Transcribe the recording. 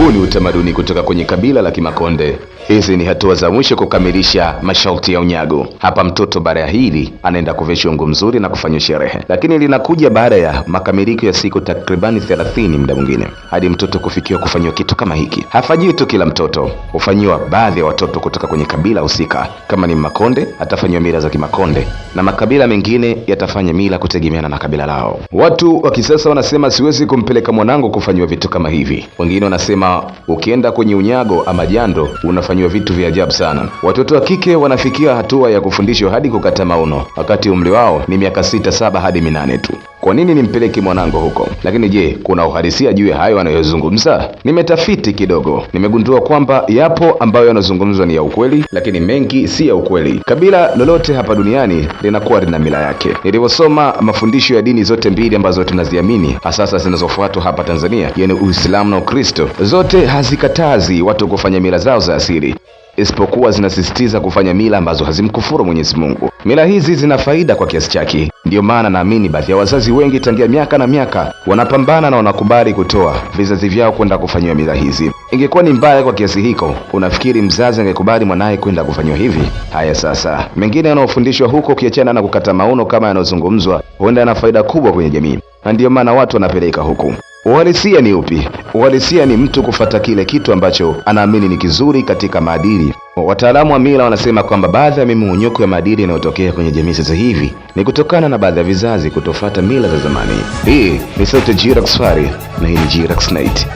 Huu ni utamaduni kutoka kwenye kabila la Kimakonde. Hizi ni hatua za mwisho kukamilisha masharti ya unyago. Hapa mtoto baada ya hili anaenda kuvishwa nguo mzuri na kufanywa sherehe, lakini linakuja baada ya makamiliko ya siku takribani 30 muda mwingine hadi mtoto kufikiwa kufanyiwa kitu kama hiki. Hafanyiwi tu kila mtoto, hufanyiwa baadhi ya watoto kutoka kwenye kabila husika. Kama ni Makonde atafanyiwa mila za Kimakonde na makabila mengine yatafanya mila kutegemeana na kabila lao. Watu wa kisasa wanasema siwezi kumpeleka mwanangu kufanyiwa vitu kama hivi. Wengine wanasema ukienda kwenye unyago ama jando unafanyiwa vitu vya ajabu sana. Watoto wa kike wanafikia hatua ya kufundishwa hadi kukata mauno wakati umri wao ni miaka 6, 7 hadi 8 tu. Kwa nini nimpeleke mwanangu huko? Lakini je, kuna uhalisia juu ya hayo anayozungumza? Nimetafiti kidogo, nimegundua kwamba yapo ambayo yanazungumzwa ni ya ukweli, lakini mengi si ya ukweli. Kabila lolote hapa duniani linakuwa lina mila yake. Nilivyosoma mafundisho ya dini zote mbili ambazo tunaziamini, hasa zinazofuatwa hapa Tanzania, yaani Uislamu na Ukristo, zote hazikatazi watu kufanya mila zao za asili, isipokuwa zinasisitiza kufanya mila ambazo hazimkufuru Mwenyezi Mungu. Mila hizi zina faida kwa kiasi chake. Ndiyo maana naamini baadhi ya wazazi wengi tangia miaka na miaka wanapambana na wanakubali kutoa vizazi vyao kwenda kufanyiwa mila hizi. Ingekuwa ni mbaya kwa kiasi hiko, unafikiri mzazi angekubali mwanaye kwenda kufanyiwa hivi? Haya sasa, mengine yanayofundishwa huko ukiachana na kukata mauno kama yanayozungumzwa, huenda yana faida kubwa kwenye jamii, na ndiyo maana watu wanapeleka huku. Uhalisia ni upi? Uhalisia ni mtu kufata kile kitu ambacho anaamini ni kizuri katika maadili. Wataalamu wa mila wanasema kwamba baadhi ya mimonyoko ya maadili inayotokea kwenye jamii sasa hivi ni kutokana na baadhi ya vizazi kutofata mila za zamani. Hii ni sauti ya Jirax Fari na hii ni Jirax Night.